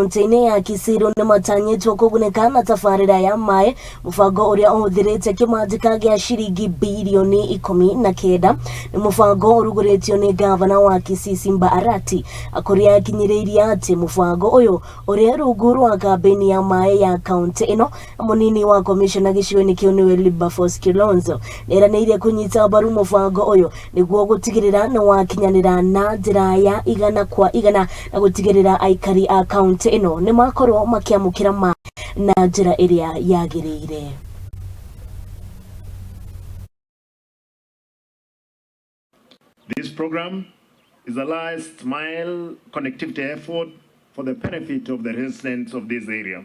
Kaunti-inĩ ya Kisii rĩu nĩmatanyĩtwo kũgunĩka na tabarĩra ya maĩ, mũbango ũrĩa ũhũthĩrĩte kĩmanjĩka gĩa ciringi birioni 19. Nĩ mũbango ũrugũrĩtio nĩ gavana wa Kisii Simba Arati, kũrĩa akinyĩrĩirie atĩ mũbango ũyũ ũrĩ rungu rwa kambĩini ya maĩ ya kaunti ĩno. Mũnini wa komishona gĩcigo-inĩ kĩu nĩwe Wilberforce Kilonzo nĩeranĩire kũnyita mbaru mũbango ũyũ nĩguo gũtigĩrĩra nĩ wakinyanĩra na njĩra ya 100% na gũtigĩrĩra aikari a kaunti ĩno nĩ makorwo makĩamũkĩra maĩ na njĩra ĩrĩa yagĩrĩire. This program is a last mile connectivity effort for the benefit of the residents of this area,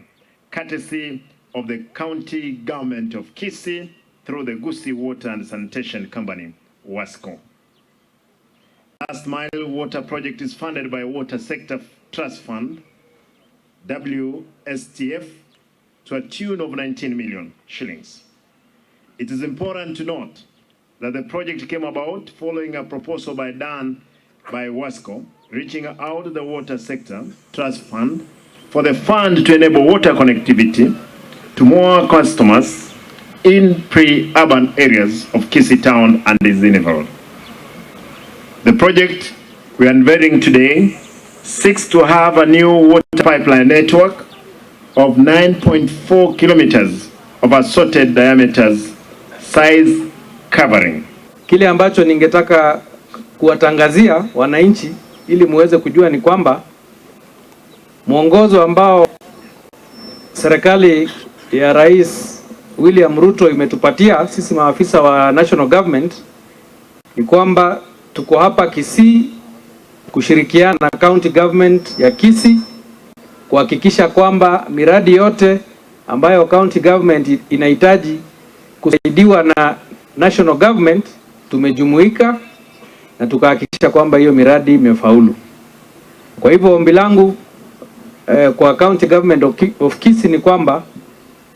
courtesy of the county government of Kisii through the Gusii Water and Sanitation Company, WASCO. Last Mile Water Project is funded by Water Sector Trust Fund, WSTF, to a tune of 19 million shillings. It is important to note that the project came about following a proposal by done by WASCO, reaching out to the Water Sector Trust Fund for the fund to enable water connectivity to more customers in pre-urban areas of Kisii town and its environs. The project we are unveiling today seeks to have a new water pipeline network of 9.4 kilometers of assorted diameters, size covering. Kile ambacho ningetaka kuwatangazia wananchi ili muweze kujua ni kwamba mwongozo ambao serikali ya Rais William Ruto imetupatia sisi maafisa wa national government ni kwamba tuko hapa Kisii kushirikiana na county government ya Kisii kuhakikisha kwamba miradi yote ambayo county government inahitaji kusaidiwa na national government tumejumuika na tukahakikisha kwamba hiyo miradi imefaulu. Kwa hivyo ombi langu kwa county government of Kisii ni kwamba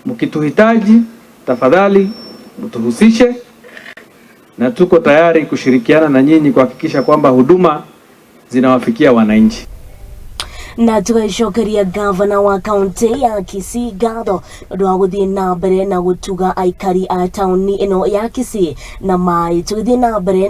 mkituhitaji, tafadhali mtuhusishe, na tuko tayari kushirikiana na nyinyi kuhakikisha kwamba huduma zinawafikia wananchi. Na tũgaicokeria gavana wa kaunti ya Kisii ngatho nĩ ũndũ wa gũthiĩ na mbere na gũtuga aikari a taũni ĩno ya Kisii na maĩ. Tũgĩthiĩ na mbere.